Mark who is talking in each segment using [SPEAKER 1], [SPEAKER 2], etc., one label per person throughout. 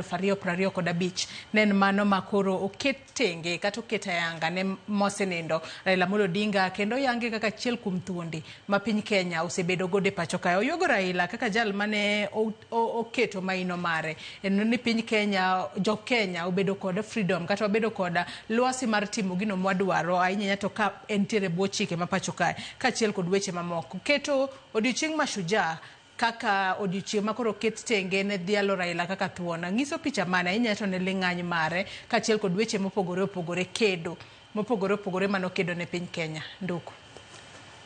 [SPEAKER 1] 2025 ne en mano ma koro oket tenge kata oket ayanga ne mosenindo Raila Amolo Odinga kendo oyange kaka achiel kuom thuondi ma piny Kenya osebedo godo e pacho kae. Oyuago Raila kaka jal mane oketo maino mare en ni piny Kenya, jo Kenya obedo kod freedom kata wabedo kod lwasi mar timo gino mwadwaro ahinya to ka entiere bwo chike ma pacho kae kaachiel kod weche mamoko. Keto odiochieng' Mashujaa kaka odiochieng' ma koro oket tenge ne dhialo Raila kaka thuon nyiso picha mane ahinya to ne ling'any mare kaachiel kod weche mopogore opogore kedo mopogore opogore mane okedo ne piny Kenya. Nduku.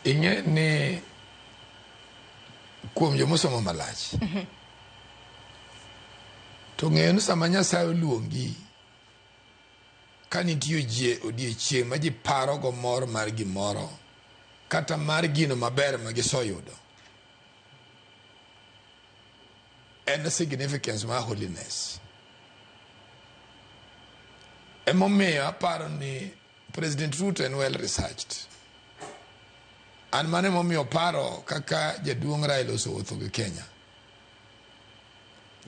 [SPEAKER 2] Ing'e ni kuom jomosomo malach to ng'eyo ni sama Nyasaye oluongi ka nitie jie odiechieng' ma ji paro go mor mar gimoro kata mar gino maber ma gisoyudo en significance mar holiness. Emomiyo aparo ni President Ruto en well researched. An mano emomiyo paro kaka jaduong' Raila osewuotho gi Kenya.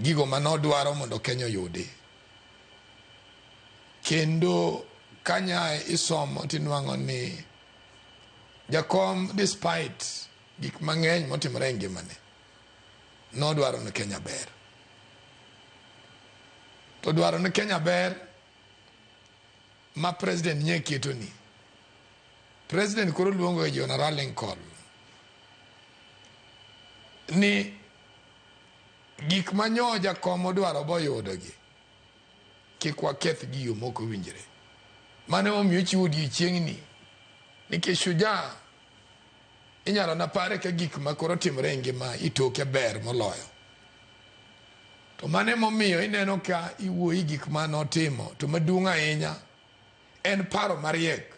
[SPEAKER 2] Gigo manodwaro mondo Kenya oyudi. Kendo kanyae isomo tinwang'o ni jakom despite gik mang'eny motimore e ngimane, nodwaro ni Kenya ber. To dwaro ni Kenya ber ma president nye keto ni. President koro luongo e General Lincoln ni gik ma nyo jakom odwaro boyudogi kik waketh gi yo mok owinjore. Mano emomiyo ochiwo odiechieng'ni nikech shujaa inyalo na pare ka gik ma koro timore e ngima itoke ber moloyo. To mano emomiyo ineno ka iwuoyi gik ma notimo to maduong' ahinya en paro mariek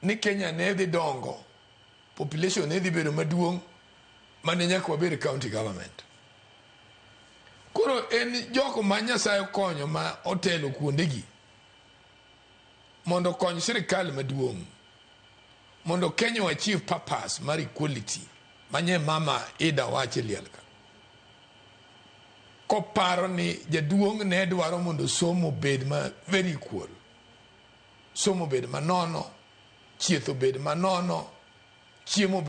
[SPEAKER 2] ni Kenya ne dhi dongo, population ne dhi bedo maduong' mane nyaka wabed county government. Koro en jogo ma Nyasaye okonyo ma otelo kuondegi mondo okony sirikal maduong' mondo Kenya o achieve purpose mar equality manye mama Ida wacho e liel ka. Koparo ni jaduong' ne dwaro mondo somo obed ma very equal. Somo obed manono, chieth obed manono, chiemo